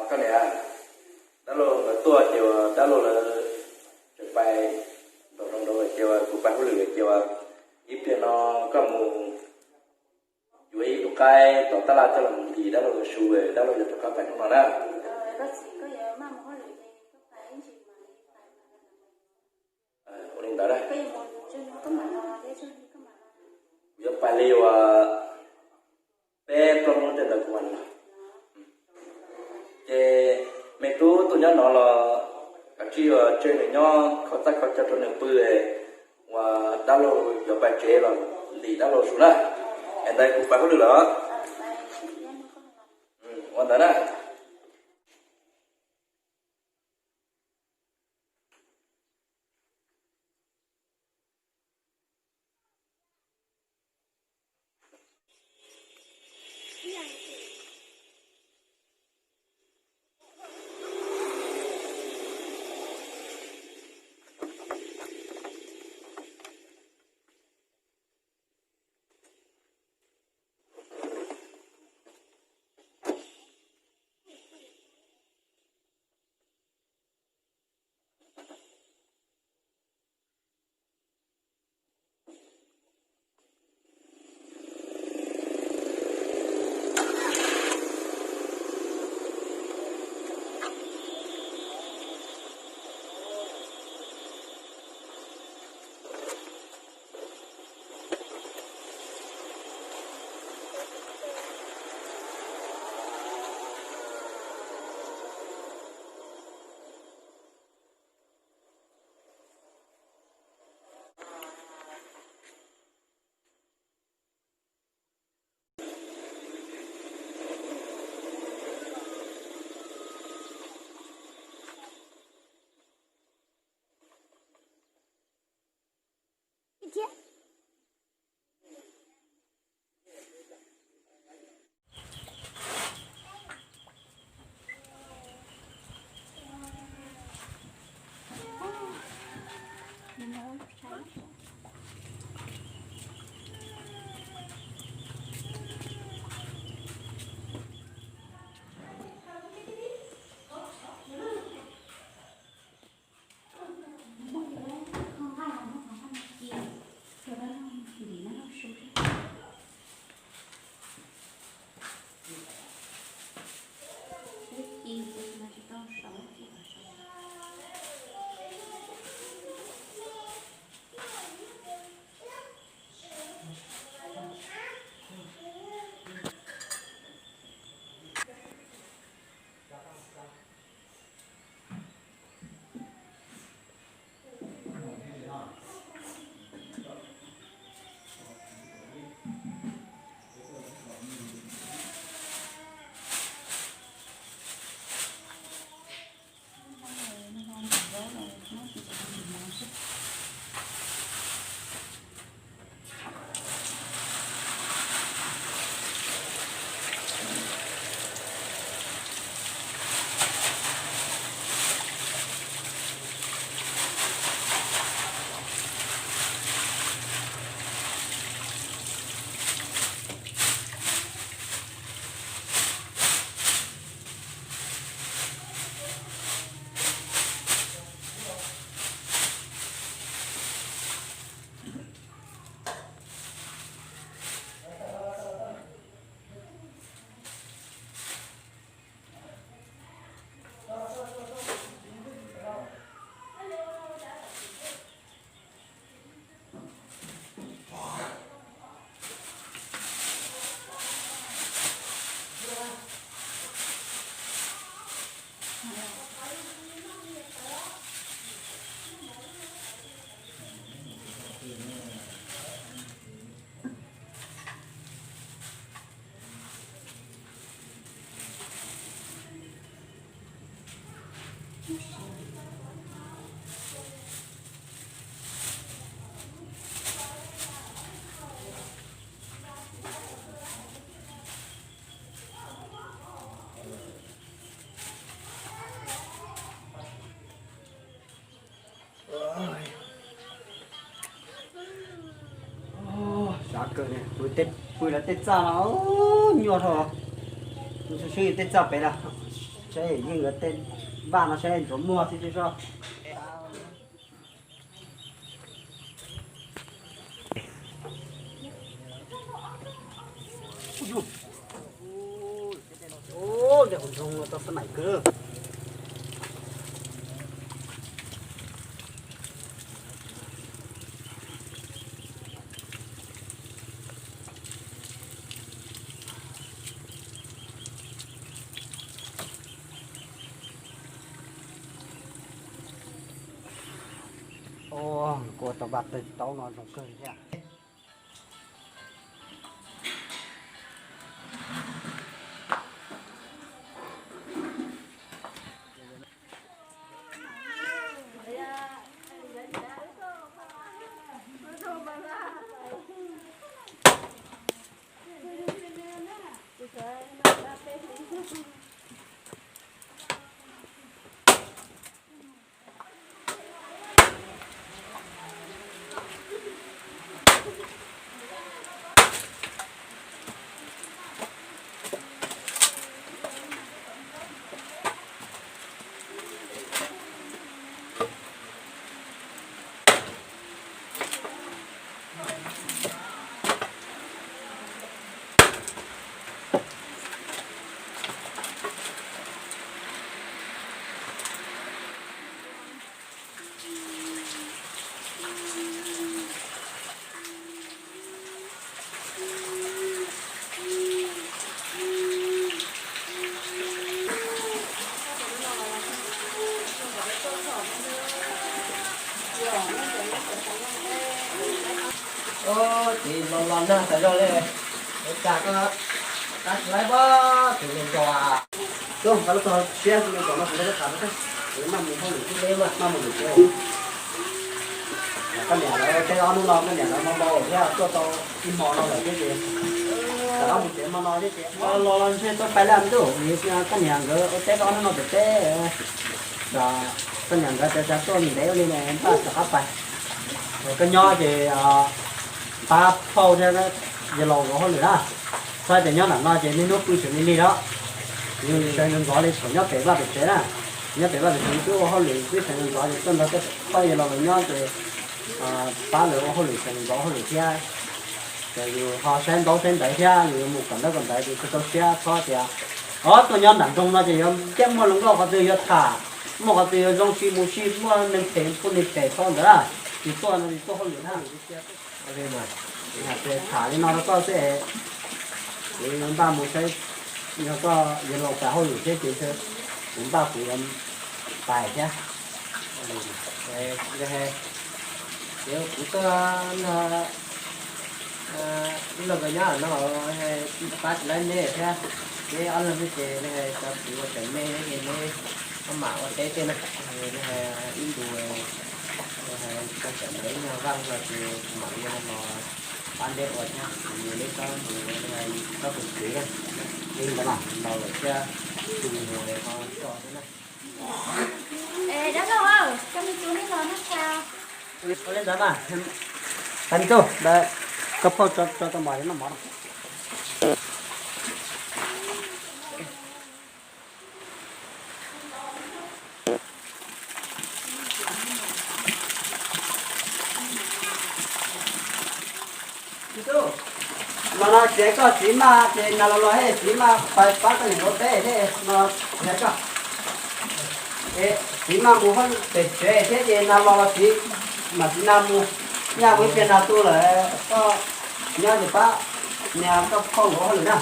Koj niam, dab laug lawv tuaj ces uas dab laug lawv tseem pais nraum zoov nraud lawm ces uas kuv pais hauj lwm lawm ces uas ib pliag no koj mus yuav ib lub qaib tom tab laj coj los ntim dab laug lawv su, dab laug yuav coj koj pais hnub no na. Ua li ntawd na. Kuv yuav pais li uas peb plaub hnub tej ntawd kuv mam los. Ces me tub tuaj nyob no los kav tsij uas tseg nws nyob kho txaj kho caug rau nws pw, uas dab laug yuav pais tsev los ntim dab laug su na. Es ntawd kuv pais hauj lwm lawm. Ua ntawd na. Sab kawg li, pw lawv tej txaj no nyuaj dhau. Tus xwb xwb tej txaj pem lawm. Saib yeej nkawd tej vaj no saib ntsuav muag xwb tsis soj. Ntawm hauv nroog no tau xab maim kawg. Ua, kuv tau vaj tau tsev no zoo kawg thiab. Ces los los nag tas zog li, ua cas koj qab tsis laib pob tus me nto. Tuaj nqa lub tog siab me nto no kuv nqa lub tas no, kuv maj mus hauj lwm thiab, maj mus lwm thiab. Koj niam lawv teb ob hnub no koj niam lawv mus npau thiab tuaj tau ib hmo no lawm thiab ces rov qab mus tsev hmo no thiab ces los los ntshe tuaj pais lawm ntuj, koj niam nkawd ua teb ob hnub no pem teb. Koj niam nkawd tias tuaj ntev li ne, npaj rov qab pais. Koj nyob ces pab phauj thiab yawg laus ua hauj lwm na. Txhob tias nyob nram no ces niaj hnub pw tsev lig lig os. Yus sawv ntxov ntxov li thaum nyob pem vaj pem tsev na. Nyob pem vaj pem tsev twb ua hauj lwm twb sawv ntxov ntxov ces tuaj nrog tej pab yawg laus lawv nyob ces pab lawv ua hauj lwm sawv ntxov ua hauj lwm thiab. Ces yus ho saib ntaub saib ntawv thiab yus mus kom ntaub kom ntawv ces tsis tau siab txhob tias, o, tuaj nyob nram nroog no ces yuav thiaj muaj hluas nkauj qhov twg yuav tham, muaj qhov twg yuav zoo sib mus sib muaj neeg phem pub neeg phem txhob ntawd, yus tuaj no yus tuaj hauj lwm na. Tham li no rau koj xwb, kuv npaj mus saib, yog koj yuav los pais hauj lwm thiab ces kuv npaj kuv yuav pais thiab. Ces kuv tuaj no, ib leeg nyob no, pab tsis laib neb thiab, neb ob leeg xwb ces cov kuv ua tseem me ces neb maj mam ua teb tej na, ib ntus tau tseem ntawd ib nyuag vaj no ces kuv mam li los pab neb ua thiab, kuv mus neb tsob ntawd, tsob tus kwv na, neb ntawd los lawm thiab, tus mus ho tso thiab na. Ua li ntawd mas, tag li tub, koj phauj tso tau mov noj mov. Mas no tsev koj txiv maj ces nag los los thiaj txiv maj pab koj niam ua teb thiab no, txiv koj, txiv maj mus pem tsev thiab ces nag los los txiv mam txiv nag mus, nyaj ua ib pliag nag tu lawm koj nyob ces pab niag koj phauj nkawd ua hauj lwm na.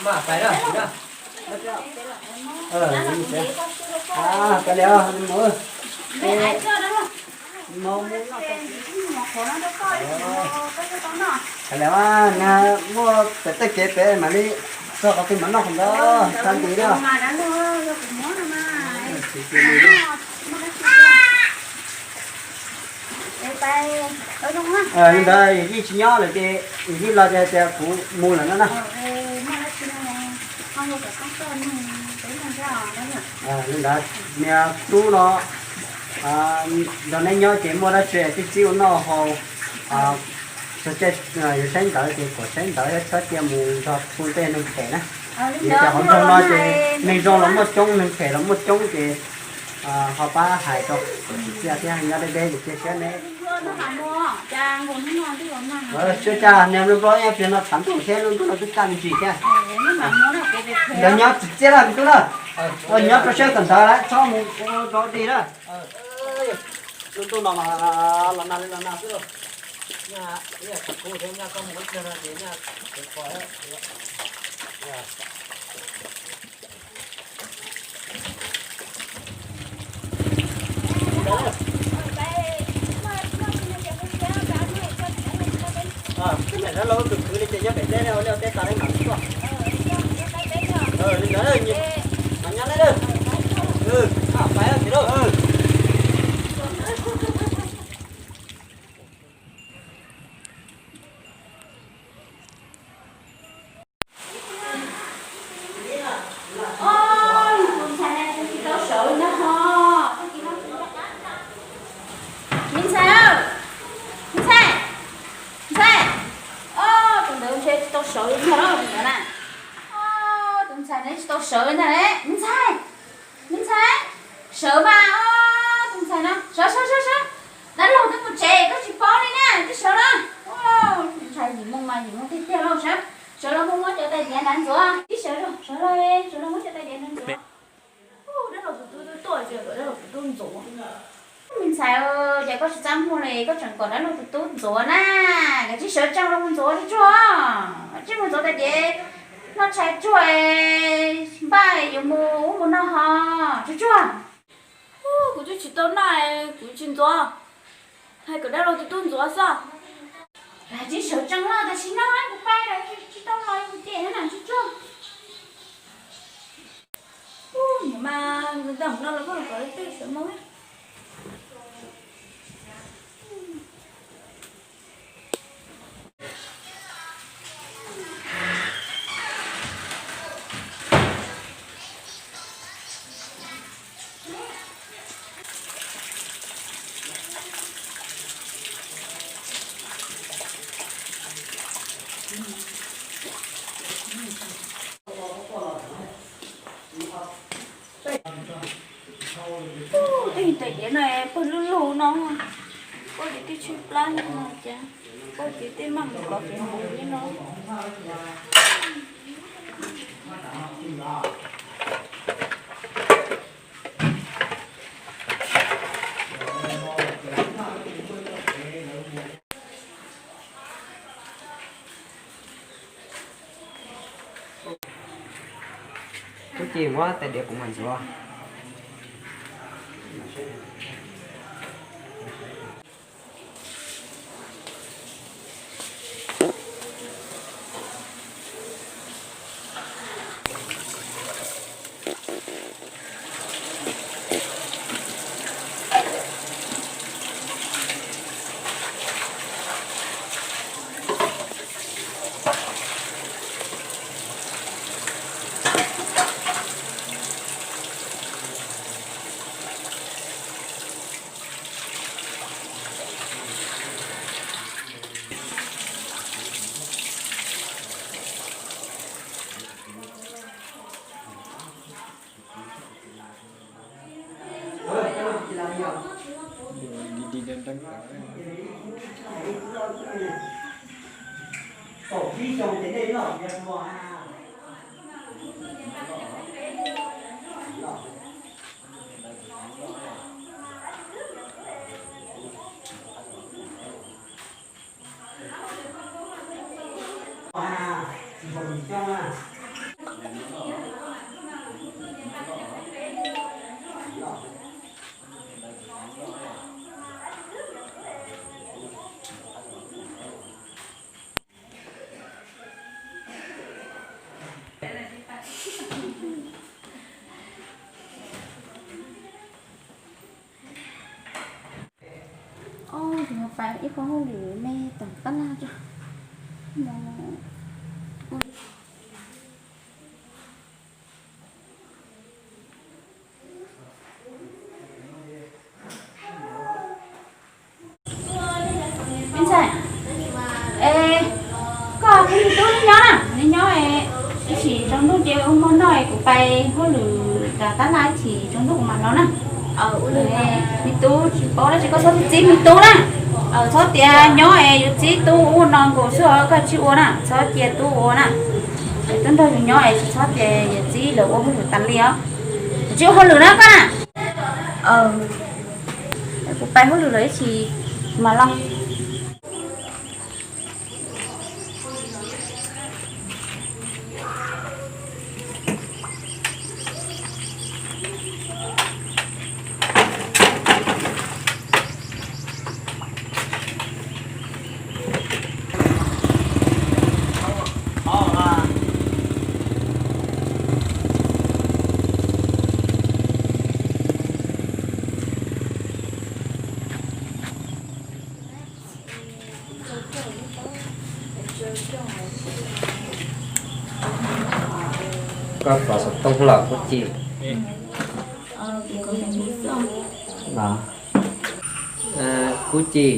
Maj pais na. Kav liam, kav liam, muaj pem tej kev pem mam li txog qhov twg mam noj qhov ntawd, tag nti na. Li ntawd yij tsis nyob lawm ces yij los ces tias kuv mus lawm no na. Li ntawd niag tub no nrog neb nyob ces muaj dab tsi txib txib ua noj haus, Yus saib ntawv ces kom saib ntawv thiab txhob cia mus nrog pw tej neeg phem na. Vim tias hauv nroog no ces neeg zoo los muaj coob, neeg phem los muaj coob ces ho pab hais rau kom tsim txiaj thiab, nyob deb deb ces cia siab ne. Tsis ua cas, niag Nplob Nplob ib pliag no tshav ntuj thiab, lub ntuj no twb kaj me ntsis thiab. Ntawd nyob tsim txiaj lawm me tub na. Nyob rau siab kawm ntawv lawm, txhob mus rau dig na. Lub ntuj no mas los nag li los nag xwb lauj. Nyaj, nyaj tsis kub thiab, nyaj koj mus ib pliag no ces nyaj tsis kub. Tej niam dab laug tus kwv li ces nyob pem teb, ua liaj ua teb tas li mam tuaj. Li ntawd, mam nyob na. Pais txiv lauj. Tus ntxhais no tsis tau sawv li ntag ho. Me ntxhais, me ntxhais, ntxhais. Tus ntawd ntshe tsis tau sawv li ntag lauj, tus ntawd na. Tus ntxhais no tsis tau sawv li ntag lauj, me ntxhais. Me ntxhais, sawv mas, tus ntxhais no, sawv, sawv, sawv, sawv. Dab laug twb mus tsev koj tsis paub li na, twb sawv los. Tus ntxhais yim moo mas yim moo tiag tiag lauj, sawv, sawv los mus muab cov tais diav nrad ntxuav. Twb sawv los, sawv los, sawv los muab cov tais diav nrad ntxuav. Dab laug tus tub twb tuaj, dab laug tus tub ntxuav. Me ntxhais, ces koj tsis txaj muag li, koj tseem kom dab laug tus tub ntxuav na. Kav tsij sawv tsees los mus ntxuav tsuag tsuag, kav tsij mus ntxuav tais diav, noj tshais tsuag, npaj yuav mus ub mus no ho, tsuag tsuag. Kuv twb tsis tau noj, kuv tsis ntxuav, hais kom dab laug tus tub ntxuav xwb. Kav tsij sawv tsees los, tam sim no kuv pais lawm, tsis tau los kuv cem na, tsuag tsuag. Ub, niam mas nkawd ntawm no los koj los kom tej sawv moo. Tej tais diav no pawg lug lug no, pawg li twb tshaib plab no cas, pawg li twb maj mus kov kev mus li no. Tus ci muab tais diav kuv mam ntxuav. Oj, tus no pais ib qho hauj lwm me toom tab laj tso. Me ntxhais, Ces ua hmo noj es kuv pais hauj lwm rau tab laj ib chim tsaus ntuj kuv mam los na. Me tub tsis paub dab tsi koj txhob txib me tub na. Txhob tias nyob es yuav txib tub ua no nkaus xwb os, koj tsis ua na, txhob cia tub ua na. Tub nrog yus nyob es tsis txhob tias yuav txib lawv ua hauj lwm tas li os. Kuv tsis ua hauj lwm na koj na. Kuv pais hauj lwm lawm ib chim mam los. Koj pov xov tooj los Kub Ci? Kub Ci,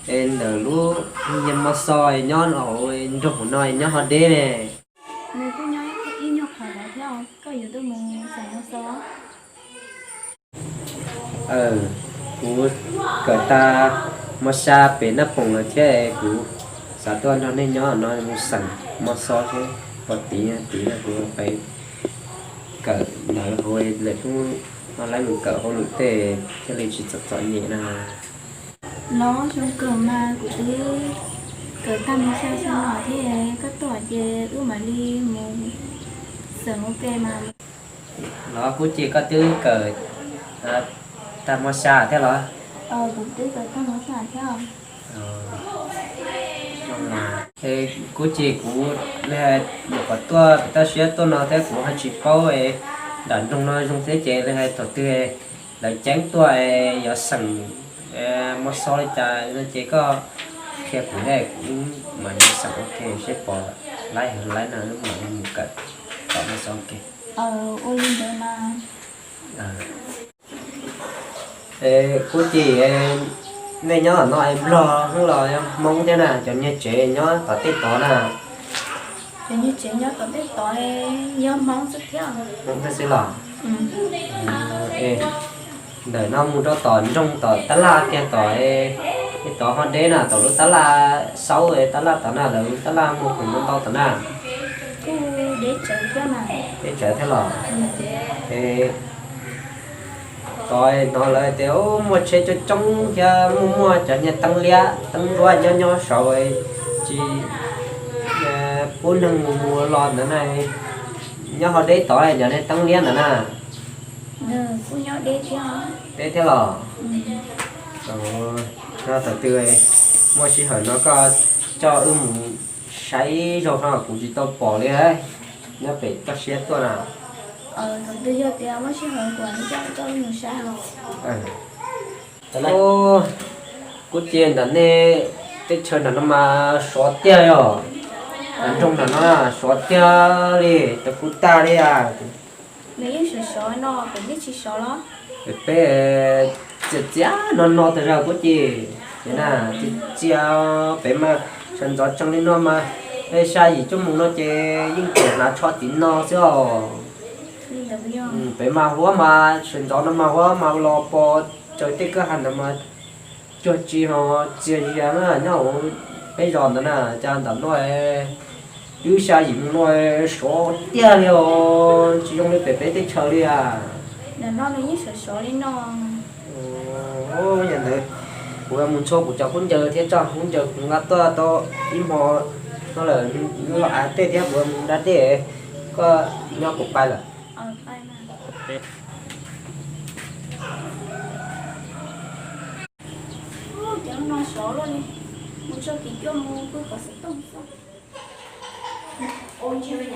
es ntawm lub niag mos xos nyob hauv nroog no nyob ho deb ne? Nws kuj nyob ib nyuag qhov ntawd thiab, koj yuav tuaj mus xeem mos xos? Kuv kawm tag mos xas pem Naj Poom lawm thiab, kuv xav tuaj nrog nej nyob no mus xeem mos xos thiab. Pom tid tid kuv pais kawm ntawv hauv lawm hnub no, lawv mus kawm hauj lwm tej thiaj li tsis txom txom nyem na. Los zoo kawg mas, kuv twb kawm tag mos xas xwb no thiab, koj tuaj ces wb mam li mus xeem ua ke mas. Los Kub Ci, koj twb kawm tag mos xas thiab los? Kuv twb kawm tag mos xas thiab. Kub Ci, kuv li hais nyuam qhuav tuaj pem toj siab tuaj no thiab kuv ho tsis paub nram nroog no zoo thiab ces li hais thaum twg lawv ceeb tuaj yuav xeem mos xos li cas no ces koj qhia kuv thiab, kuv mam li xeem ua ke seb pom laib heev laib no mam li mus kawm tom mos xos ua ke. Ua li ntawd mas. Kub Ci, nej nyob tom no es Nplog los yog Hmoob thiab na? Cov niag tsev nyob tom tej tod na. Cov niag tsev nyob tom tej tod yog Hmoob xwb thiab. Hmoob thiab xwb los? Ntawm no mus rau tom nroog tom tab laj kiag tod, tej tod ho deb na, tom lub tab laj saub tab laj tod na, lawv tab laj muag khoom ntau ntau tod na. Kuj deb tsawv thiab mas. Deb tsawv thiab los? Es tod no lawv tias muaj tsheb coob coob thiab muaj muaj cov niag teeb liab teeb ntsuab nyob nyob saud, tsis pub neeg mus mus los ntawd na. Nyob ho deb tod cov niag teeb liab ntawd na. Deb thiab los? Yog thaum twg muaj sij hawm no koj coj wb mus saib zog, kuv tsis tau pom li, nyob pem toj siab tuaj na. Thaum twg yog tias muaj sij hawm kuv coj wb mus saib. Kub Ci, ntawm nej teb chaws ntawm no mas sov tiag yog? Nram nroog ntawm no sov tiag li, tawv kub tag li a. Nws yeej sov sov no, pem nej tsis sov los? Pem txias txias no no tas zog Kub Ci. Txias txias, pem mas sawv ntxov tsees li no mas, peb xya yim cuaj moos no ces yeej tseem hnav tsho tim no xwb os. Pem mas huab mas sawv ntxov no mas huab mas los pom tsaws tej kwj ha ntawd mas cuag tsi ho txias zias na, nyob hauv peb zos ntawd na. Cas ntawm no twb xya yim moos no sov tiag li os, tsis zoo li pem peb teb chaws li a. Ntawm no nws yeej sov sov li no. Yog ntawd kuv mus ntsua kuv cov khaub ncaws thiab tso, khaub ncaws kuv nqa tuaj tau ib hmo no lawm, los av tej thiab kuv mus da dej, koj nyob kuv pais lawm. Cov no sov luaj li, mus tso kev cua mus pw qhov xov tooj xwb.